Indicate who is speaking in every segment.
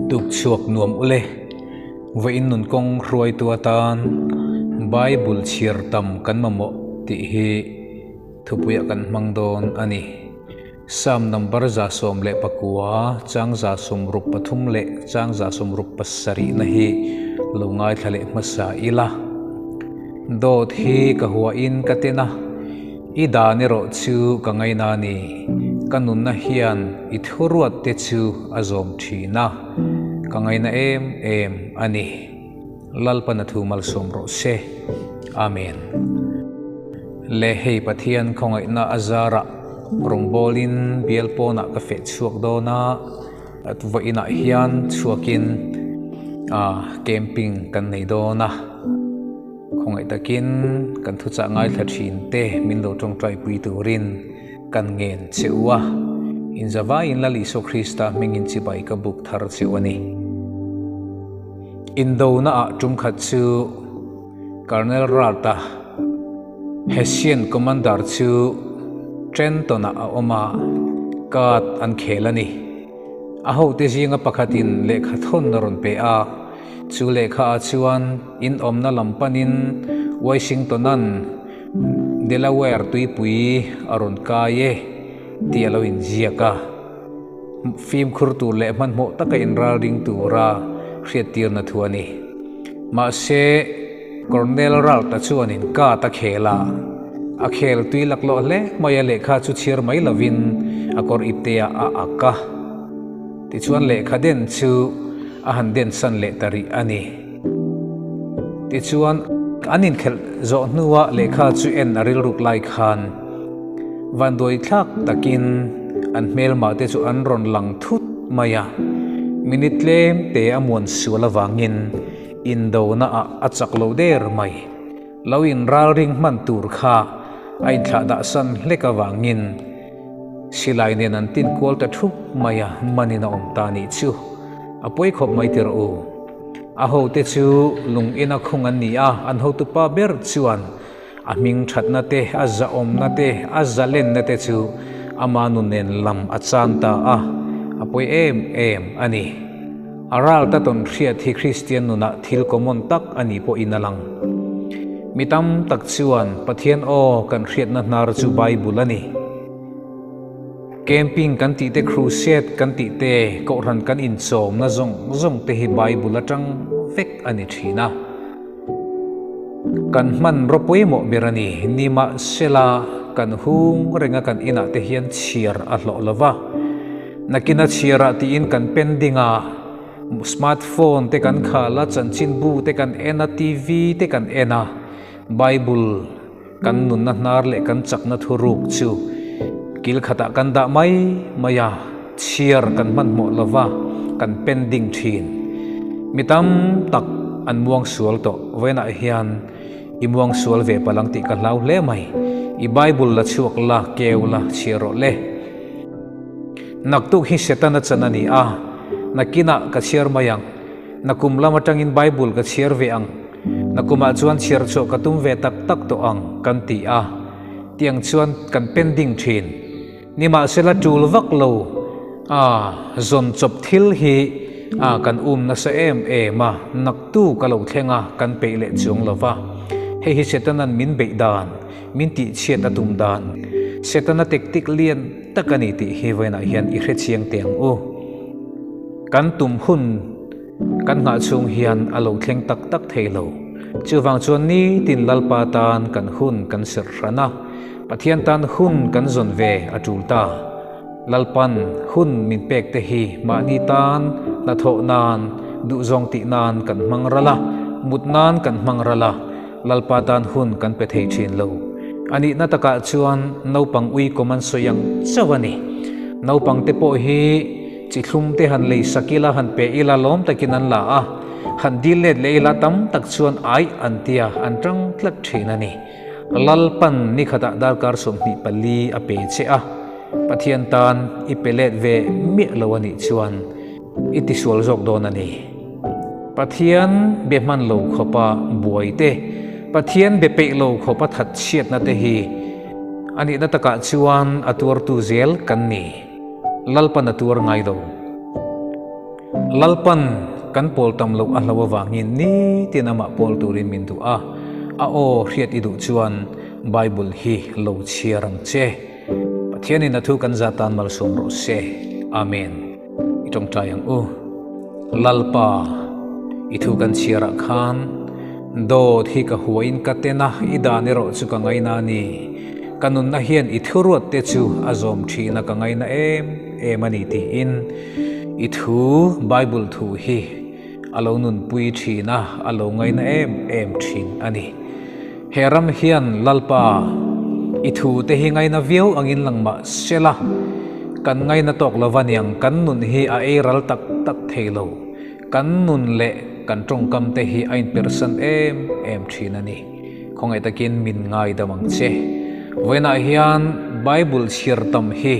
Speaker 1: Tukchhuak nuam ule, vawiin nun kawng hruaitu atan Bible chhiar tam kan mamawh tih hi thupuiah kan hmang dawn a ni. Psalm number 119, chang 163 leh chang 137 na hi lo ngaithla leh hmasa ila. Dawt hi ka huain ka ten a, i dan erawh chu ka ngaina a ni. Ka nunna hian i thuruat te chu a zawm thin a, ka ngaina em em a ni. Lalpan a thu malsawm rawh se. Amen. Le hei Pathian khawngaihna a zarah rawngbawlin bial pawnah ka feh chhuak dawn a, vawiinah hian chhuakin camping kan nei dawn a, khawngaih takin kan thuchah ngaithla thin te min lo tawngtaipui turin kan ngen che u a, inzavaiin Lal Isua Krista hmingin chibai ka buk thar che u a ni. Indona ah tum khat chu Colonel Ralta Hessian Commander chu Trenton ah a awm a, card an khel a ni. A hote zinga pakhatin lehkha thawn a rawn pe a, chu lehkha ah chuan in awmna lam panin Washington-a'n Delaware tuipui a rawn kai e tih a lo inziak a. Fimkhur tur leh hmanhmawh taka inralring tura hriattirna thu a ni. Mahse, Colonel Ralta chuanin card a khel a, a khel tui laklawh hle mai a lehkha chu chhiar mai lovin a kawr ipteah a ak a. Tichuan lehkha den chu a han den san leh ta rih a ni. Tichuan, an inkhelh zawh hnuah lehkha chu en a rilruk lai khan vanduai thlak takin an hmelmah te chu an rawn lang thut mai a. Minute tlem te a muan sual avangin indona ah a chak lo der mai. Lo inralring hman tur kha a inthlah dah san hlek avangin Silai nen an tin kual ta thup mai a, manin a awm ta nih chu. A pawi khawp mai tirh u. A hote chu lung ina khung an ni a, an hotupa ber chuan a hming thatna te, a zahawmna te, a zalenna te chu ama nun nen lam a chan ta a, a pawi em em a ni. A ral ta tawn hriat hi Kristian nunah thil common tak a ni pawhin a lang. Mi tam tak chuan Pathian aw kan hriatna hnar chu Bible a ni. Camping kan tih te, crusade kan tih te, kohhran kan inchawmna zawng zawng te hi Bible atang vek a ni thin a. Kan hmanraw pawimawh ber a ni. Nimahsela, kan hung renga kan inah te hian chhiar a hlawh lo va. Nakina chhiarah tiin kan pending a. Smartphone te kan khal a, chanchinbu te kan en a, TV te kan en a, Bible kan nunna hnar leh kan chakna thuruk chu kil khatah kan dah mai mai a, chhiar kan hmanhmawh lo va, kan pending thin. Mi tam tak an muang sual tawh, vawiinah hian i muang sual ve palh ang tih ka hlau hle mai. I Bible la chhuak la, keu la, chhiar rawh le. Naktuk hi Setana chan a ni a, nakinah ka chhiar mai ang. Nakum lam atangin Bible ka chhiar ve ang. Nakumah chuan chhiar chhuah ka tum ve tak tak tawh ang, kan ti a. Tiang chuan kan pending thin. Nimahsela tul vak lo a, zawn chawp thil hi a kan um nasa em em a, naktu ka lo thleng a, kan peih leh chuang lo va. Hei hi Setana'n min beih dan, min tihchhiat a tum dan, Setana tactic lian tak a ni tih hi vawiinah hian i hre chiang teh ang u. Kan tum hun kan nghah chhung hian a lo thleng tak tak thei lo. Chuvang chuan nitin Lalpa tan kan hun kan serh hran a, Pathian tan hun kan zawn ve a tul ta. Lalpan hun min pek te hi mahni tan hnathawh nan, duhzawng tih nan kan hmang ral a, mut nan kan hmang ral a, Lalpa tan hun kan pe thei thin lo. A nihna takah chuan naupang ui kawm an sawi ang chauh a ni. Naupang te pawh hi chi thlum te han lei sak ila, han pe ila lawm takin an la a, han dil let leh ila tam tak chuan aih an tia an tang tlat thin a ni. Lalpan ni khatah darkar 24 a pe che a, Pathian tan i pe let ve miah lo a nih chuan i tisual zawk dawn a ni. Pathian be hman lo khawpa buai te, Pathian be peih lo khawpa that chhiatna te hi a nihna takah chuan a tuartu zel kan ni. Lalpan a tuar ngai lo. Lalpan kan pawl tam loh a hlo avangin nitin amah pawl turin min duh a, a aw hriat i duh chuan Bible hi lo chhiar ang che. Pathianin a thu kan zah tan malsawm rawh se. Amen. I tawngtai ang u. Lalpa, i thu kan chhiarah khan dawt hi ka huain ka ten a, i dan erawh chu ka ngaina a ni. Ka nunna hian i thuruat te chu a zawm thin a, ka ngaina em em a ni tiin i thu, Bible thu hi a lo nunpui thin a, a lo ngaina em em thin a ni. He ram hian Lalpa, i thu te hi ngaina viau angin lang mah se la, kan ngaina tawk lo va niang, kan nun hi a ei ral tak tak thei lo, kan nun leh kan tawngkam te hi a inpersan em em thin a ni. Khawngaih takin min ngaidam ang che. Vawiinah hian Bible chhiar tam hi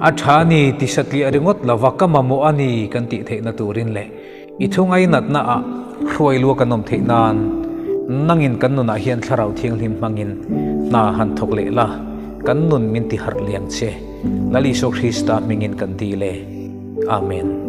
Speaker 1: a tha a ni ti satliah ringawt lova ka mamawh a ni kan tih theihna turin leh I thu ngainatna ah hruai lua kan awm theih nan nangin kan nunah hian Thlarau Thianghlim hmangin hna han thawk leh la, kan nun min ti harh liang che. Lal Isua Krista hmingin kan dil e. Amen.